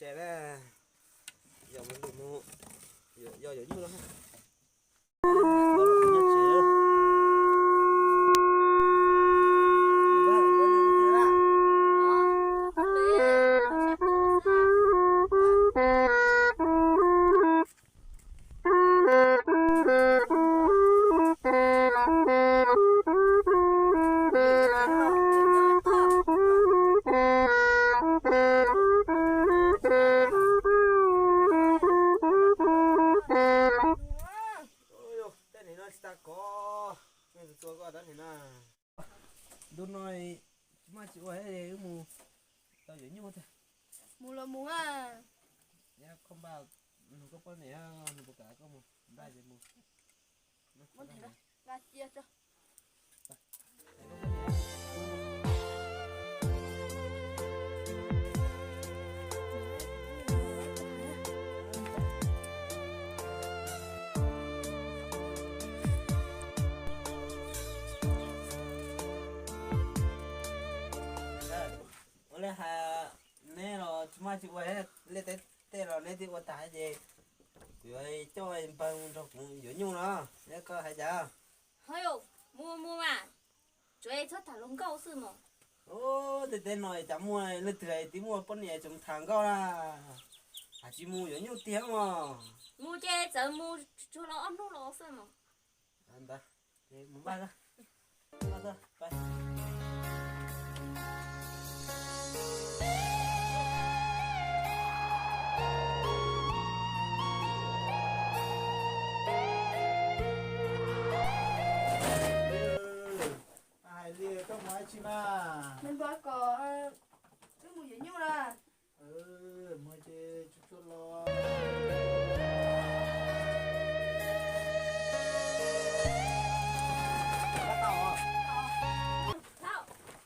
Ces na, yog mus, yog yuav nyuj no. Tej nim no tsis tas kov, tua koj tab nim no. Ntu no tsis muaj tsis ua wb mus tau yuav nyuj tiag. Mus los mus a. Koj npaj nug koj poj niam nws puas kam koj mus, npaj ces mus. Ua li hais neb los tsis muaj tsis ua, liaj teb tej los neb twb ua tas ces kuv yuav coj npawg nrog kuv yuav nyuj no, neb koj hais cas? Mus mus mas, tsuav txhob tham hluas nkauj xwb mos. Tej teb no cas muaj leej twg twb muaj poj niam tseem tham nkauj na. Hais tsis mus yuav nyuj tiag mos. Mus ces txawm mus tsuag los ob hnub los xwb mos. Ntawd, mus npaj. Hais li koj mus dab tsi mas? Npawg kom wb mus yuav nyuj na. Mus ces tsuag tsuag los.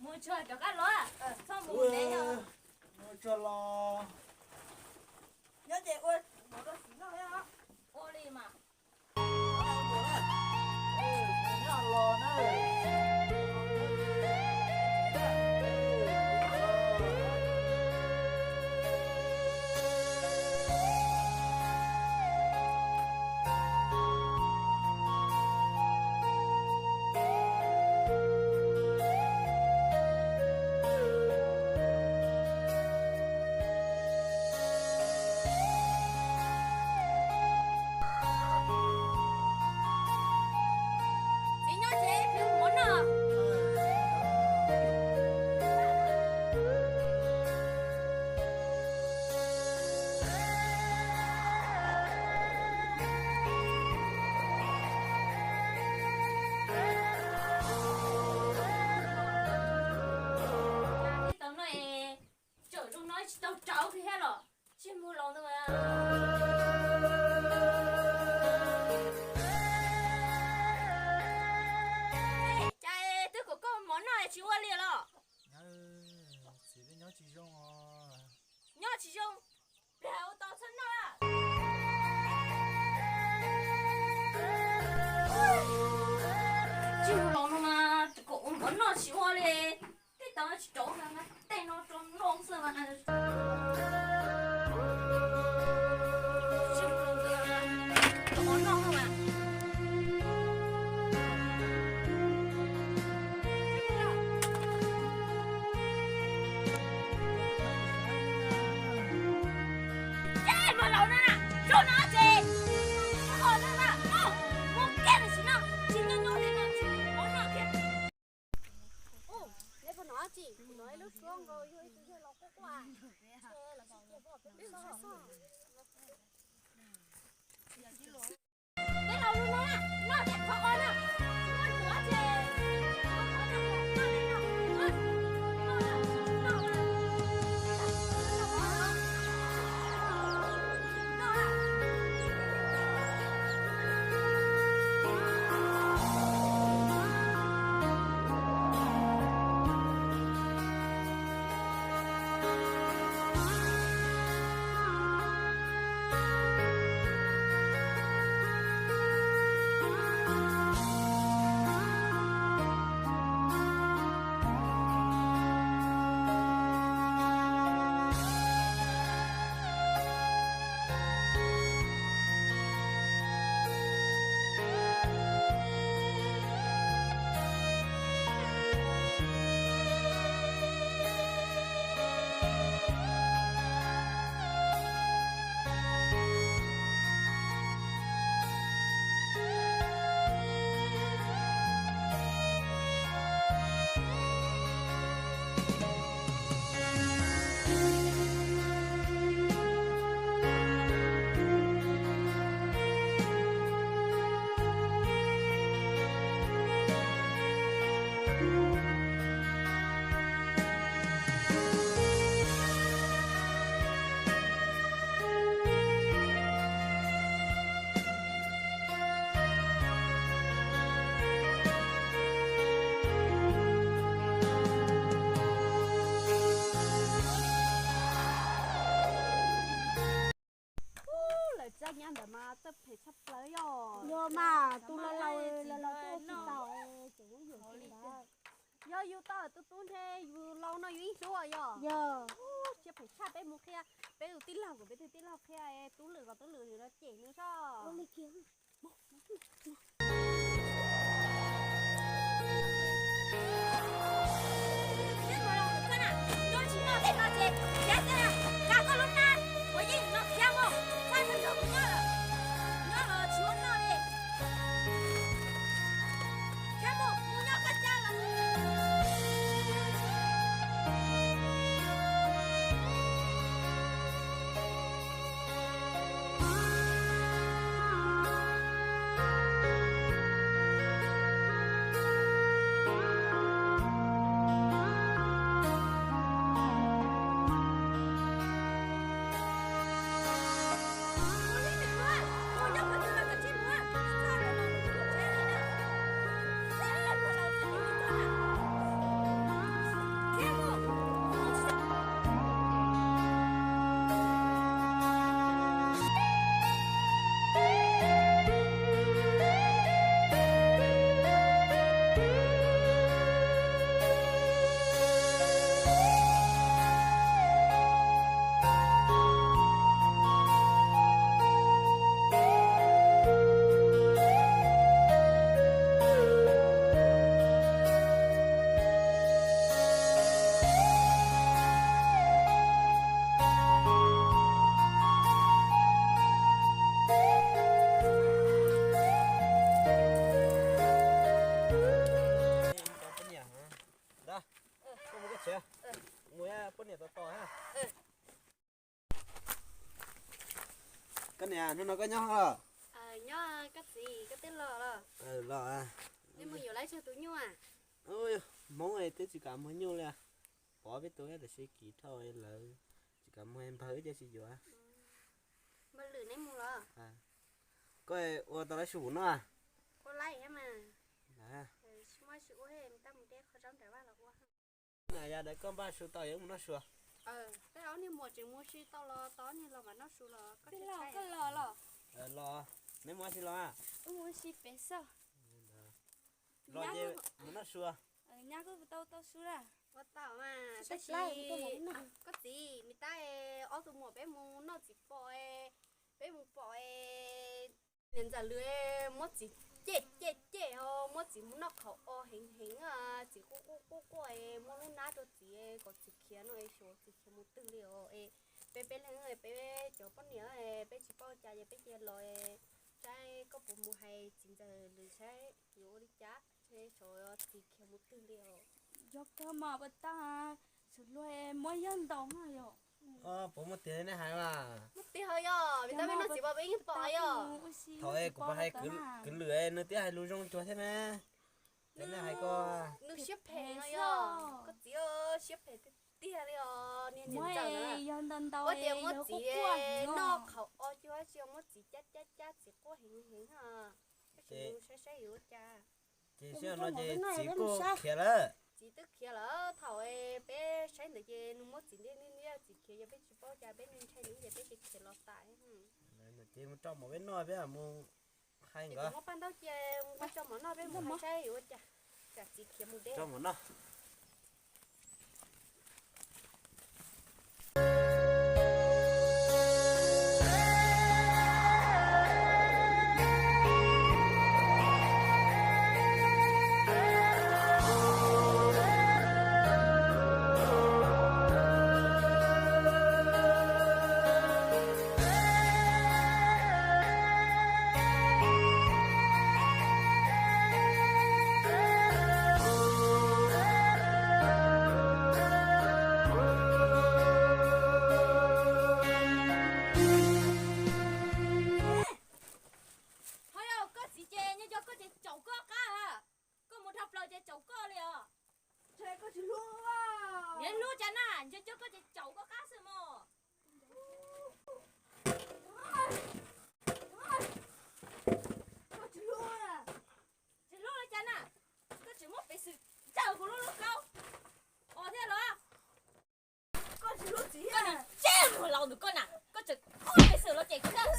Mus tsuag rov qab los, txhob mus ntev os. Mus tsuag los. Nyob ces ua mus rau txiv noj thiab. Ua li mas. Txiv nyob tsev, peb mus noj. Tau no es, tsam zoo no tsis tau rau thiab los tsis mus los ntawd. Cas twb kom koj mov noj tsis ua li los? Txiv, peb nyob tsis zoo os. Nyob tsis zoo, pliag ua tau txhob noj. Tsis mus los no mas kom ua mov noj tsis ua li. Tej tau tsis rau mas tej no rau noj xwb mas. Ces mus laus no na, zaum no ces ho no na, mus kiag tam sim no, tsis nyob nyob li no tsis mus no kiag. Neb puas hnov tsis? Kuv hnov ib lub suab nkaus yog ib tug yawg laus quaj quaj. Peb laus no na, noj ces qhov o na, noj ntxuav ces Phem tshaj plaws yog. Yog mas tus laus laus los los tuaj tsis tau, tseem yuam kev ntawd. Yog yus tau tus tub ntshe yus laus no yus ib hlub yog. Yog. Siab phem tshaj, peb mus qhia peb tus tij laug, kom peb tus tij laug qhia tub lwm kom tub lwm los cem nws soj. Koj niam, hnub no koj nyob los? Nyob koj txiv, koj twb los los? Los. Neb mus yuav lawv tsawg tus nyuj? Hmoob twb tsis kam muag nyuj li. Pov peb tus tab sis kim dhau lawv tsis kam muag, npawg wb cia tsis yuav. Npawg Lwm neb mus los? Koj ua tau lawv su noj? Ua lawm thiab mas. Tab mus deb qhov zaub nram vaj los ua. Yog daim koj npaj su tau yuav mus noj su. Tej ob niag muam tseem mus si tau los tau ob niag los mam noj su los koj tsis los? Los, neb mus si los? Mus si pem xwb. Los ces mus noj su. Nyab kuj tau tau su na. Ua tau mas tab sis koj txiv, me tab ob tug muam peb mus noj txiv pom, peb mus pom niam ntxawm lwm muab txiv cem cem cem, muab txiv mus noj qhauv o heev heev, txiv quaj quaj quaj quaj, muab lub hnab rau txiv kom txiv khiav no, xyov txiv khiav mus twg li os. Peb peb leeg, peb cov poj niam peb tsis paub cas ces peb cia los saib koj puas mus hais txiv ntxawm lwm saib yuav ua li cas, xyov txiv khiav mus twg li os. Yog kawg mas ua tag, tsis luag muab yawg ntaus no yog. Puas muaj tiag nej hais mas? Muaj tiag yog, vim tab peb noj txiv pom peb yeej pom yog. Thaum kuv pom hais kwv lwm nws twb hais lus zoo cuag thiab na. Ces nej hais ko, nws siab phem no yog. Koj txiv siab phem tiag tiag li os, niag niam ntxawm na. Ua tias muab txiv noj qhauv o cuag tsis muab txiv cab cab cab txiv quaj heev heev, koj tsis mus saib saib yuav ua cas. Ces sij hawm no ces txiv kuj khiav lawm. Txiv twb khiav lawm, thaum peb saib ntawd ces nws muab txiv ntiab ntiab ntiab txiv khiav, yog peb tsis paub cas peb ntshai nws ces peb cia khiav los tas. Ces mus rau mov peb noj peb mus hais nkawd. Muab paj ntaub cia mus rau mov noj peb mus hais saib yuav ua cas, tsam txiv khiav mus deb. Rau mov noj. Ho yog koj txiv ces nco koj ces caum koj qab, koj mus dhau plaws ces caum koj li os. Niam hlub cas na, nco koj ces caum koj qab xwb mos. Tsis hlub li cas na, koj tseem muab peev xwm ncaws kuv lub lub kaub os thiab los? Koj tsis hlub txiv, koj niag tseb muag laus ntawm koj na, koj tseem muab peev xwm los cem kuv thiab.